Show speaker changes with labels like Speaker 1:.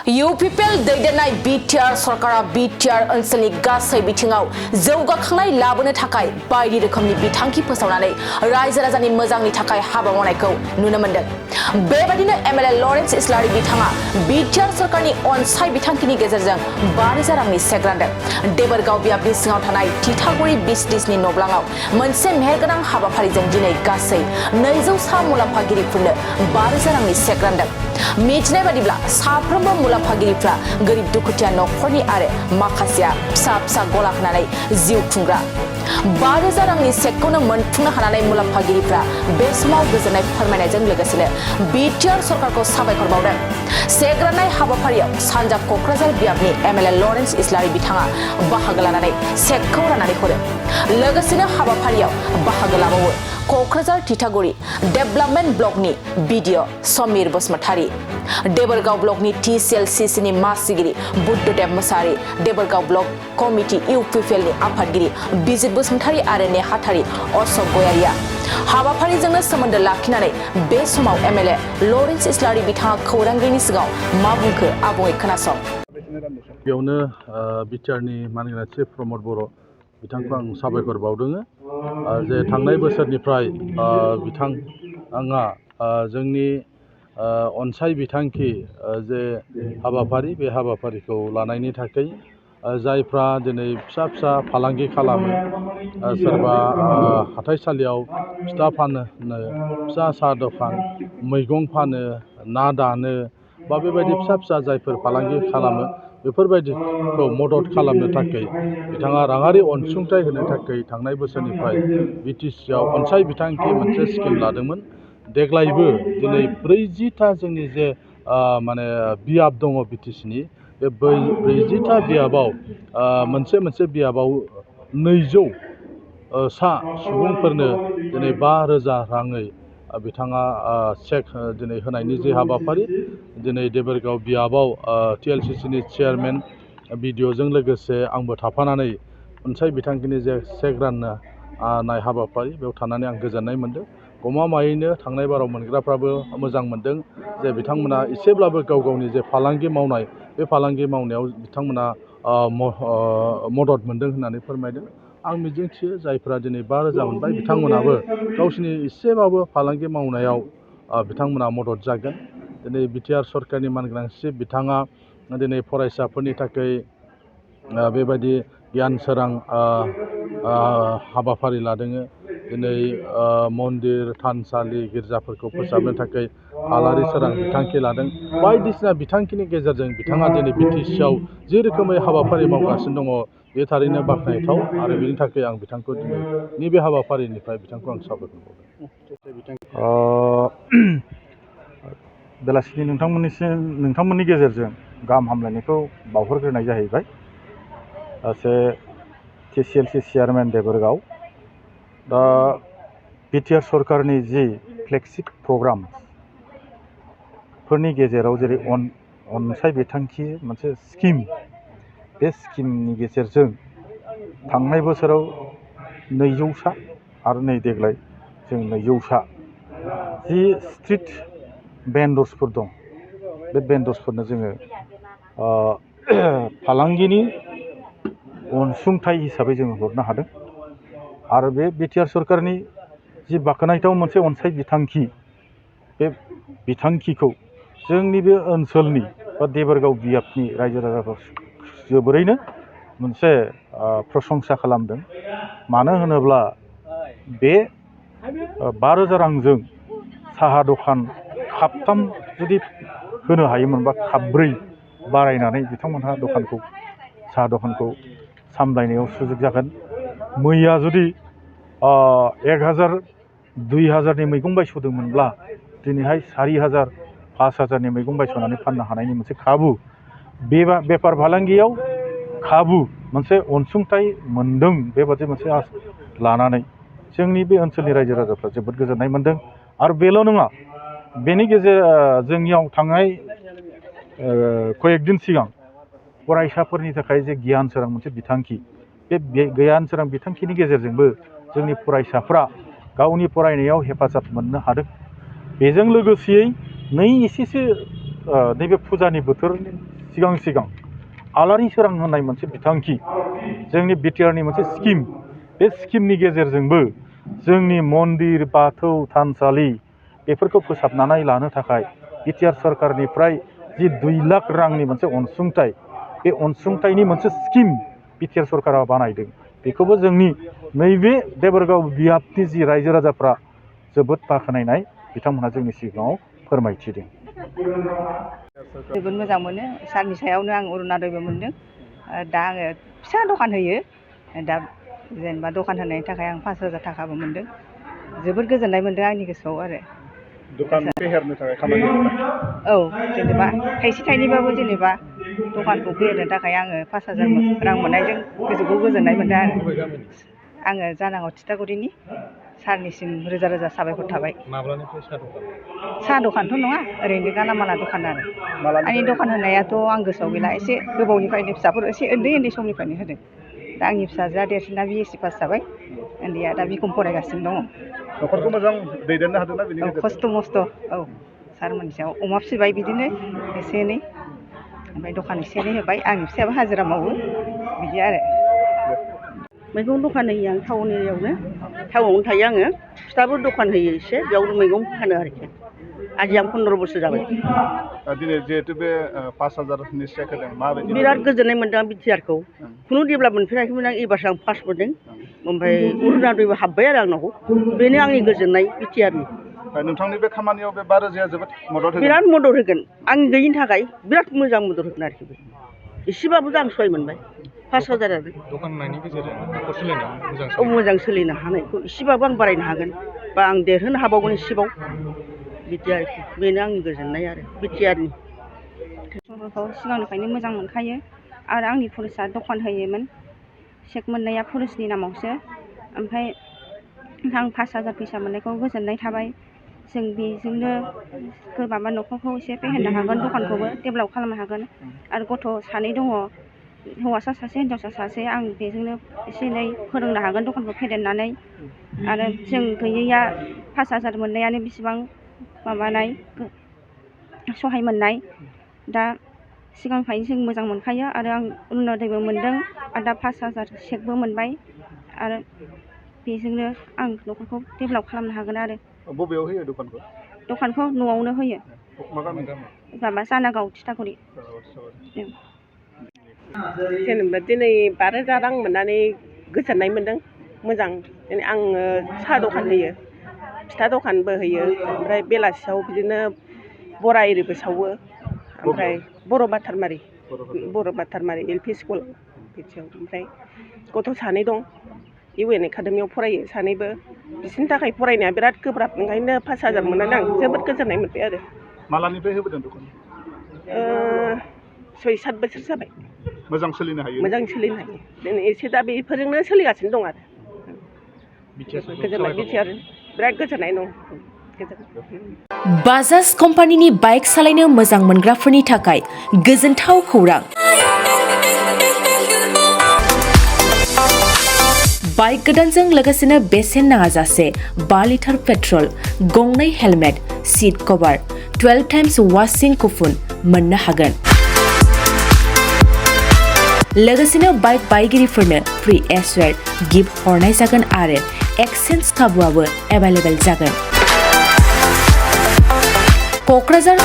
Speaker 1: UPPL दैदेननाय Btr सरकरा Btr ओनसोलनि गासै बिथिङाव जौगाखांनाय लाबोनो थाखाय बायदि रोखोमनि बिथांखि फोसावनानै रायजो राजानि मोजांनि थाखाय हाबा मावनायखौ नुनो मोनदों। बेबायदिनो MLA लरेन्स इस्लारि बिथाङा Btr सरकारनि अनसाय बिथांखिनि गेजेरजों 5,000 रांनि चेक रानदों। देबोरगाव बियाबनि सिङाव थानाय तिथागुरि बिसडिसनि नब्लाङाव मोनसे मेहेरगोनां हाबाफारिजों दिनै गासै 200 मुलाम्फागिरिफोरनो 5,000 रांनि चेक रानदों। मिथिनाय बादिब्ला साफ्रोमबो मुलाम्फागिरिफ्रा गोरिब दुखुथिया नखरनि आरो माखासेया फिसा गला होनानै जिउ खुंग्रा। 5,000 रांनि चेकखौनो मोनफुंनो हानानै मुलाम्फागिरिफ्रा बे समाव गोजोननाय फोरमायनायजों लोगोसेनो Btr सरकारखौ साबायखर बावदों। चेक राननाय हाबाफारियाव सानजा क'क्राझार बियाबनि MLA लरेन्स इस्लारि बिथाङा बाहागो लानानै चेकखौ राननानै हरो। लोगोसेनो हाबाफारियाव बाहागो लाबावो क'क्राझार तिथागुरि डेभेलपमेन्ट ब्लकनि BDO समीर बसुमतारी, देबोरगाव ब्लकनि TCLCCनि मासिगिरि बुद्धदेब मुसाहारि, देबोरगाव ब्लक कमिटि UPPLनि आफादगिरि बिजित बसुमतारी आरो नेहाथारि अशोक गयारिया। हाबाफारिजोंनो सोमोन्दो लाखिनानै बे समाव MLA लरेन्स इस्लारि बिथाङा खौरांगिरिनि सिगाङाव मा बुंखो आबुङै खोनासं।
Speaker 2: बेयावनो Btrनि मानगोनां चिफ प्रमद बर' बिथांखौ आं साबायखर बावदों जे थांनाय बोसोरनिफ्राय बिथाङा जोंनि अनसाय बिथांखि जे हाबाफारि बे हाबाफारिखौ लानायनि थाखाय जायफ्रा दिनै फिसा फालांगि खालामो, सोरबा हाथाइसालियाव फिथा फानो, फिसा साहा दखान, मैगं फानो, ना दानो बा बेबायदि फिसा जायफोर फालांगि खालामो बेफोरबायदिखौ मदद खालामनो थाखाय बिथाङा राङारि अनसुंथाइ होनो थाखाय थांनाय बोसोरनिफ्राय BTCआव अनसाय बिथांखि मोनसे स्किम लादोंमोन। देग्लायबो दिनै 40टा जोंनि जे बियाब दङ BTCनि बे 40टा बियाबाव मोनसे बियाबाव 200 सा सुबुंफोरनो दिनै 5,000 राङै बिथाङा चेक दिनै होनायनि जे हाबाफारि दिनै देबोरगाव बियाबाव TLCCनि चेयारमेन BDOजों लोगोसे आंबो थाफानानै अनसाय बिथांखिनि जे चेक राननाय हाबाफारि बेयाव थानानै आं गोजोननाय मोनदों। गमामायैनो थांनाय बाराव मोनग्राफ्राबो मोजां मोनदों जे बिथांमोना एसेब्लाबो गावनि जे फालांगि मावनाय बे फालांगि मावनायाव बिथांमोना मदद मोनदों होननानै फोरमायदों। आं मिजिंथियो जायफ्रा दिनै 5,000 मोनबाय बिथांमोनाबो गावसिनि एसेबाबो फालांगि मावनायाव बिथांमोना मदद जागोन। दिनै Btr सरकारनि मानगोनां चिफ बिथाङा दिनै फरायसाफोरनि थाखाय बेबायदि गियान सोरां हाबाफारि लादों। दिनै मन्दिर, थानसालि, गिर्जाफोरखौ फोसाबनो थाखाय आलारि सोरां बिथांखि लादों। बायदिसिना बिथांखिनि गेजेरजों बिथाङा दिनै BTCआव जे रोखोमै हाबाफारि मावगासिनो दङ बे थारैनो बाख्नायथाव आरो बेनि थाखाय आं बिथांखौ दिनैनि बे हाबाफारिनिफ्राय बिथांखौ आं साबायखर बावदों।
Speaker 3: बेलासिनि नोंथांमोननि गेजेरजों गाहाम हामलायनायखौ बावहरग्रोनाय जाहैबाय। TCLC चेयारमेन देबोरगाव दा Btr सरकारनि जि फ्लेगशिप प्रग्राम फोरनि गेजेराव जेरै अनसाय बिथांखि मोनसे स्किम, बे स्किमनि गेजेरजों थांनाय बोसोराव 200 सा आरो नै देग्लाय जों 200 सा जि स्ट्रीट भेन्डर्सफोर दं बे भेन्डर्सफोरनो जोङो फालांगिनि अनसुंथाइ हिसाबै जोङो हरनो हादों। आरो बे Btr सरकारनि जि बाख्नायथाव मोनसे अनसाय बिथांखि, बे बिथांखिखौ जोंनि बे ओनसोलनि बा देबोरगाव बियाबनि रायजो राजाफोरा जोबोरैनो मोनसे प्रशंसा खालामदों। मानो होनोब्ला बे 5,000 रांजों साहा दखान खाबथाम जुदि होनो हायोमोनबा खाबब्रै बारायनानै बिथांमोनहा साहा दखानखौ सामलायनायाव सुजुग जागोन। मैया जुदि 1,000 2,000नि मैगं बायस'दोंमोनब्ला दिनैहाय 4,000 5,000नि मैगं बायस'नानै फाननो हानायनि मोनसे खाबु, बेफार फालांगियाव खाबु मोनसे अनसुंथाइ मोनदों। बेबादि मोनसे आस लानानै जोंनि बे ओनसोलनि रायजो राजाफ्रा जोबोद गोजोननाय मोनदों। आरो बेल' नङा, बेनि जोंनियाव थांनाय कयेकदिन सिगां फरायसाफोरनि थाखाय जे गियान सोरां मोनसे बिथांखि, बे गियान सोरां बिथांखिनि गेजेरजोंबो जोंनि फरायसाफ्रा गावनि फरायनायाव हेफाजाब मोननो हादों। बेजों लोगोसेयै एसेसो नैबे फुजानि बोथोरनि सिगां आलारि सोरां होनाय मोनसे बिथांखि जोंनि बिटिआरनि मोनसे स्किम बे स्किमनि गेजेरजोंबो जोंनि मन्दिर बाथौ थानसालि बेफोरखौ फोसाबनानै लानो थाखाय बिटिआर सरकारनिफ्राय जि 2 लाख रांनि मोनसे अनसुंथाइ बे अनसुंथाइनि मोनसे स्किम बिटिआर सरकारा बानायदों बेखौबो जोंनि नैबे देबरगाव बियाबनि जि रायजो राजाफ्रा जोबोद बाख्नायनाय बिथांमोनहा जोंनि सिगाङाव फोरमायथिदों।
Speaker 4: जोबोद मोजां मोनो सारनि सायावनो आं अरुणादयबो मोनदों दा आङो फिसा दखान होयो दा जेनेबा दखान होनायनि थाखाय आं 5,000 थाखाबो मोनदों जोबोद गोजोननाय मोनदों आंनि गोसोआव आरो
Speaker 2: दखान फेहेरनो थाखाय खामानि
Speaker 4: औ जेनेबा थाइसे थाइनैबाबो जेनेबा दखानखौ फेहेरनो थाखाय आङो 5,000 रां मोननायजों गोसोखौ गोजोननाय मोनदों आरो आङो जानांगौ थिथागुरिनि सारनिसिम रोजा रोजा साबायखर थाबाय।
Speaker 2: माब्लानिफ्राय
Speaker 4: साहा दखानथ' नङा ओरैनो गालामाला दखान आरो आंनि दखान होनायाथ' आं गोसोआव गैला एसे गोबावनिफ्रायनो फिसाफोर एसे उन्दै समनिफ्रायनो होदों दा आंनि फिसाजोआ देरसिना BSc पास जाबाय उन्दैया दा BCom फरायगासिनो दङ।
Speaker 2: न'खरखौ मोजां दैदेननो हादोंना बेनि गेजेरजों?
Speaker 4: खस्थ' मस्थ' औ सारमोननि सायाव अमा फिसिबाय बिदिनो एसे एनै ओमफ्राय दखान एसे एनै होबाय आंनि फिसायाबो हाजिरा मावो बिदि आरो मैगं दखान होयो आं टाउन एरियायावनो टाउनावनो थायो आङो फिथाबो दखान होयो एसे बेयावनो मैगं फानो आरोखि आजि आं 15 बोसोर जाबाय।
Speaker 2: दिनै जिहेतु बे 5,000नि चेक होदों माबायदि
Speaker 4: बिराद गोजोननाय मोनदों आं बिटिआरखौ खुनु डेभेलप मोनफेराखैमोन आं एबारसो आं फार्स्ट मोनदों ओमफ्राय अरुणादयबो हाबबाय आरो आंनाव बेनो आंनि गोजोननाय बिटिआरनि।
Speaker 2: नोंथांनि बे खामानियाव बे 5,000 जोबोद मदद होगोन?
Speaker 4: बिराद मदद होगोन आं गैयिनि थाखाय बिराद मोजां मदद होगोन आरोखि बे एसेबाबो आं सहाय मोनबाय 5,000 आरो
Speaker 2: दखान होनायनि गेजेरजों न'खर सोलिनायाव
Speaker 4: मोजां सोलिनो हानायखौ एसेबाबो आं बारायनो हागोन बा आं देरहोनो हाबावगोन एसेबाव बिदि आरोखि बेनो आंनि गोजोननाय आरो बिटिआरनि। सिगांनिफ्रायनो मोजां मोनखायो आरो आंनि पुलिसा दखान होयोमोन चेक मोननाया पुलिसनि नामावसो ओमफ्राय आं 5,000 फैसा मोननायखौ गोजोननाय थाबाय जों बेजोंनो माबा न'खरखौ एसे फेहेरनो हागोन दखानखौबो डेभेलप खालामनो हागोन आरो गथ' 2 दङ हौवासा 1 हिनजावसा 1 आं बेजोंनो एसे एनै फोरोंनो हागोन दखानखौ फेदेरनानै आरो जों गैयैया 5,000 मोननायानो बेसेबां माबानाय सहाय मोननाय दा सिगांनिफ्रायनो जों मोजां मोनखायो आरो आं अरुणादयबो मोनदों आरो दा 5,000 चेकबो मोनबाय आरो बेजोंनो आं न'खरखौ डेभेलप खालामनो हागोन आरो।
Speaker 2: बबेयाव होयो दखानखौ?
Speaker 4: दखानखौ न'आवनो होयो
Speaker 2: मा गामि?
Speaker 4: माबा जानागाव थिथागुरि।
Speaker 5: जेनेबा दिनै 12,000 रां मोननानै गोजोननाय मोनदों मोजां आङो साहा दखान होयो फिथा दखानबो होयो ओमफ्राय बेलासियाव बिदिनो बरा एरिबो सावो ओमफ्राय बर' बाथारमारि LP स्कुल बिदियाव ओमफ्राय गथ' 2 दं UN एकाडेमियाव फरायो 2बो बिसोरनि थाखाय फरायनाया बिराद गोब्राब ओंखायनो 5,000 मोननानै आं जोबोद गोजोननाय मोनबाय आरो।
Speaker 2: मालानिफ्राय होबोदों दखान?
Speaker 5: 6-7 बोसोर जाबाय।
Speaker 2: मोजां सोलिनो हायो?
Speaker 5: मोजां सोलिनो हायो दिनै एसे दा बेफोरजोंनो सोलिगासिनो दं आरो गोजोननाय बिटिआर बिराद गोजोननाय दं।
Speaker 1: बाजाज कम्पानिनि बाइक सालायनो मोजां मोनग्राफोरनि थाखाय गोजोनथाव खौरां। बाइक गोदानजों लोगोसेनो बेसेन नाङाजासे 5 लिटार पेट्रल, 2 हेलमेट, सीट कभार, 12 टाइम्स वाशिं कुपन मोननो हागोन। लोगोसेनो बाइक बायगिरिफोरनो फ्री एसवेर गिफ्ट हरनाय जागोन आरो एक्सचेन्ज खाबुआबो एभेलेबेल जागोन। क'क्राझार